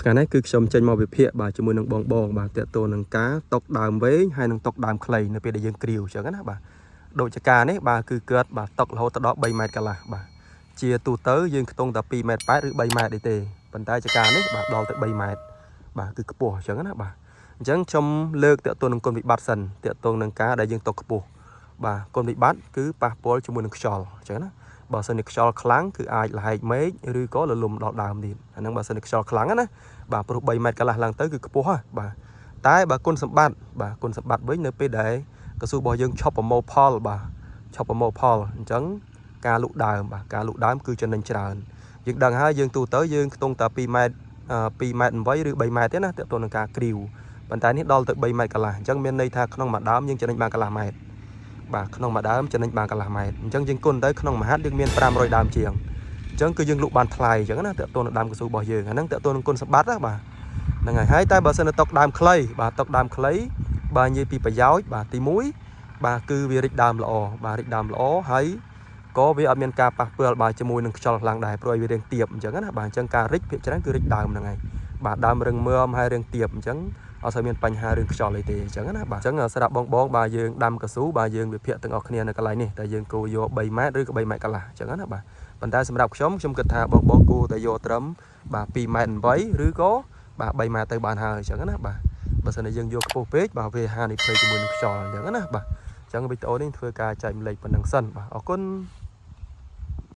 ថ្ងៃនេះគឺខ្ញុំចេញមកវិភាគបាទជាមួយនឹងបងបងបាទតាក់ទងនឹងការតុកដើមវែងហើយនឹងតុកដើមខ្លីនៅពេលដែលយើងគ្រាវអញ្ចឹងណាបាទដូចជាការនេះបាទគឺកើតបាទតុករហូតដល់3ម៉ែត្រកន្លះបាទជាទូទៅយើងខ្ទង់តែ2ម៉ែត្រ8ឬ3ម៉ែត្រទេប៉ុន្តែចការនេះបាទដល់ទៅ3ម៉ែត្របាទគឺខ្ពស់អញ្ចឹងណាបាទអញ្ចឹងខ្ញុំលើកតាក់ទងនឹងគុណវិបត្តិសិនតាក់ទងនឹងការដែលយើងតុកខ្ពស់បាទគុណវិបត្តិគឺប៉ះពាល់ជាមួយនឹងខ្យល់អញ្ចឹងណាបើសិនជាខ្យល់ខ្លាំងគឺអាចលហែកមេឃឬក៏លលំដល់ដើមទៀតអាហ្នឹងបើសិនជាខ្យល់ខ្លាំងណាបាទព្រោះ3ម៉ែត្រកន្លះឡើងទៅគឺខ្ពស់ហ៎បាទតែបើគុណសម្បត្តិបាទគុណសម្បត្តិវិញនៅពេលដែលកស៊ូរបស់យើងឈប់ប្រមូលផលបាទឈប់ប្រមូលផលអញ្ចឹងការលូកដើមបាទការលូកដើមគឺចំណេញច្រើនយើងដឹងហើយយើងទូទៅយើងខ្ទង់តែ2ម៉ែត្រ2ម៉ែត្រ8ឬ3ម៉ែត្រទេណាទាក់ទងនឹងការគ្រីវប៉ុន្តែនេះដល់ទៅ3ម៉ែត្រកន្លះអញ្ចឹងមានន័យថាក្នុងមួយដើមយើងចំណេញបានកន្លះម៉ែត្របាទក្នុងមួយដើមចំណេញបានកន្លះម៉ែត្រអញ្ចឹងយើងគុណទៅក្នុងមួយហាត់យើងមាន500ដើមជាងអញ្ចឹងគឺយើងលក់បានថ្លៃអញ្ចឹងណាទាក់ទងនឹងដើមកស៊ូរបស់យើងអាហ្នឹងទាក់ទងនឹងគុណសម្បត្តិណាបាទហ្នឹងហើយហើយតែបើសិនទៅតុកដើមខ្លីបាទតុកដើមខ្លីបាទនិយាយពីប្រយោជន៍បាទទី1បាទគឺវារិចដើមល្អបាទរិចដើមល្អហើយក៏វាអត់មានការប៉ះពាល់បាទជាមួយនឹងខ្យល់ខ្លាំងដែរព្រោះឲ្យវារៀងទៀបអញ្ចឹងណាបាទអញ្ចឹងការរិចភាគច្រើនគឺរិចដើមហ្នឹងហើយបាទដើមរឹងមាំហើយរៀងទៀបអញ្ចឹងអត់សូវមានបញ្ហារឿងខ្យល់អីទេអញ្ចឹងណាបាទអញ្ចឹងសម្រាប់បងបងបាទយើងដាំកស៊ូបាទយើងវិភាគទាំងអស់គ្នានៅកន្លែងនេះតែយើងគួរយក3ម៉ែត្រឬក៏3ម៉ែត្រកន្លះអញ្ចឹងណាបាទប៉ុន្តែសម្រាប់ខ្ញុំខ្ញុំគិតថាបងបងគួរតែយកត្រឹមបាទ2ម៉ែត្រ8ឬក៏បាទ3ម៉ែត្រទៅបានហើយអញ្ចឹងណាបាទបើសិនជាយើងយកខ្ពស់ពេកបាទវាហានិភ័យជាមួយនឹងខ្យល់អញ្ចឹងណាបាទអញ្ចឹងវីដេអូនេះធ្វើការចែករំលែកប៉ុណ្ណឹងសិនបាទអរគុណ។